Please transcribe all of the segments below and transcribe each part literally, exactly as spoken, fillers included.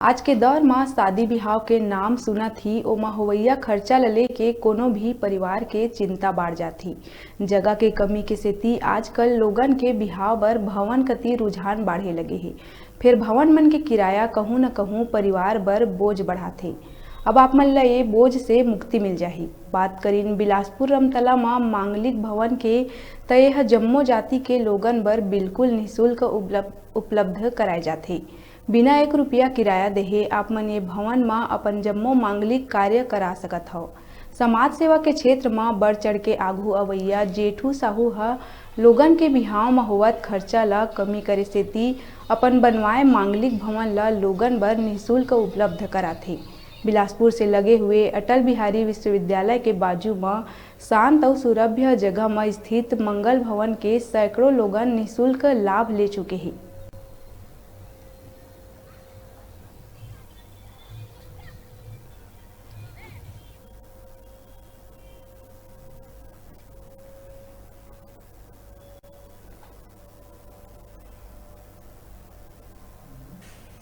आज के दौर म शादी बिहाव के नाम सुनत ही ओमा होवइया खर्चा ल लेके कोनो भी परिवार के चिंता बाढ़ जाथे। जगह के कमी के सेती आजकल लोगन के बिहाव बर भवन कति रुझान बाढ़े लगे हे। फेर भवन मन के किराया कहूं न कहूं परिवार बर बोझ बढ़ाथे। अब आप मन ल ये बोझ से मुक्ति मिल जाही। बात करिन बिलासपुर रमतला म मांगलिक भवन के, त ये ह जम्मो जाति के लोगन बर बिल्कुल निशुल्क उपलब्ध, उपलब्ध कराए जाथे। बिना एक रुपया किराया देहे आप मन ये भवन म अपन जम्मो मांगलिक कार्य करा सकत हव। समाज सेवा के क्षेत्र म बढ़ चढ़ के आघू अवइया जेठू साहू ह लोगन के बिहाव म होवत खर्चा ल कमी करे सेती अपन बनवाए मांगलिक भवन ल लोगन बर निशुल्क उपलब्ध कराथे। बिलासपुर से लगे हुए अटल बिहारी विश्वविद्यालय के बाजू म शांत अउ सुरभ्य जगह म स्थित मंगल भवन के सैकड़ों लोगन निशुल्क लाभ ले चुके हे।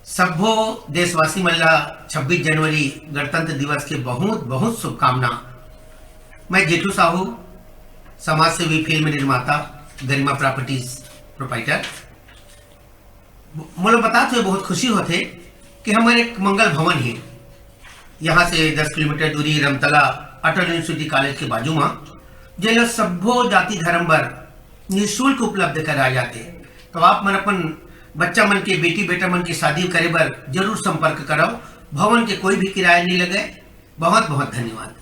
सब्बो देशवासी मन ला छब्बीस जनवरी गणतंत्र दिवस के बहुत, बहुत शुभकामना। मैं जेठू साहू, समाजसेवी, फिल्म निर्माता, गरिमा प्रॉपर्टीज प्रोप्राइटर। मोला बतात हुए बहुत खुशी होथे कि हमर एक मंगल भवन हे, यहाँ से दस किलोमीटर दूरी रमतला अटल यूनिवर्सिटी कॉलेज के बाजू म, जेला सब्बो जाति धर्म बर निशुल्क उपलब्ध कराए जाथे। तो आप मन अपन बच्चा मन के, बेटी बेटा मन के शादी करे बर जरूर संपर्क करव। भवन के कोई भी किराया नहीं लगे। बहुत बहुत धन्यवाद।